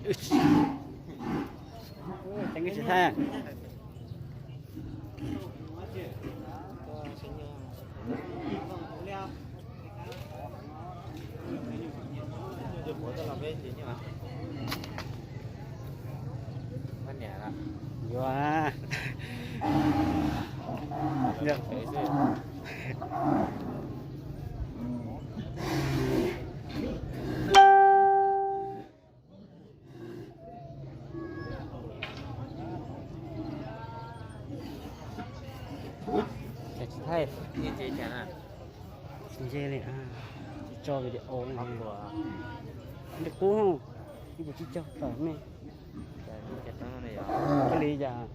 Ceev tsis thaij. Yuav. Tsis thaij. Nce li, tsis tso video li. Li qub, ib puas tsib caug tawm me. Ua li cas?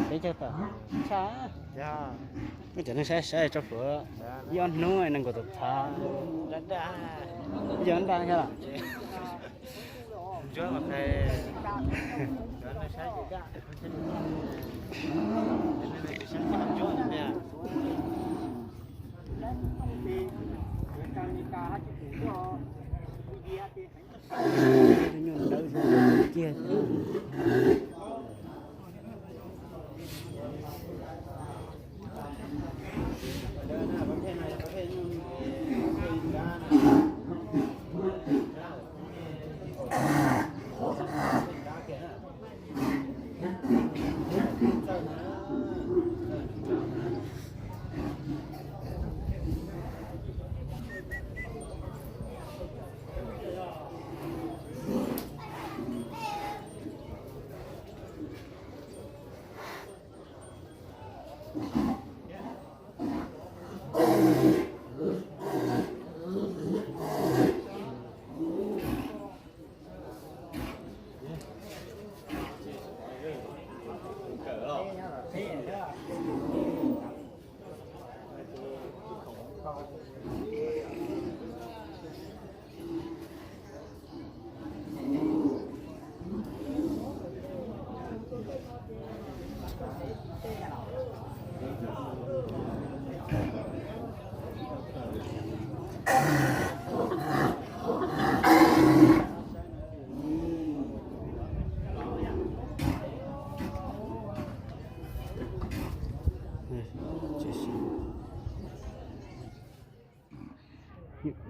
Peb caug tawm. Tshaj. Muab cov neeg saib saib tso fuab. Ib ob hnub nees nkaum tawm phav. Yog nra thiab los? Nyuj dawb kiag.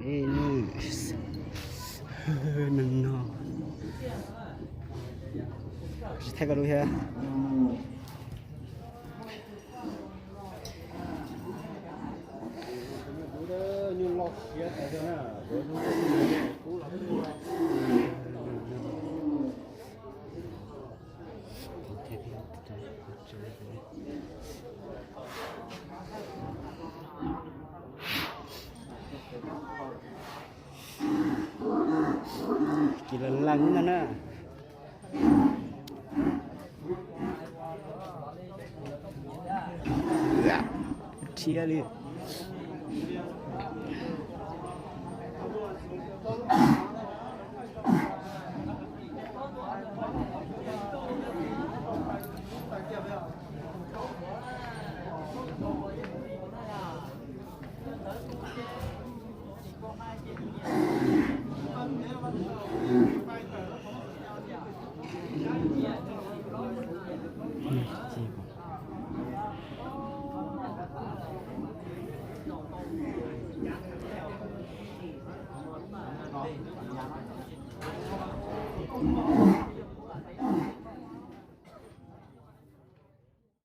Neeg no tsis thaij koj lub thiab. Kis lees lees no na. Rhiab li.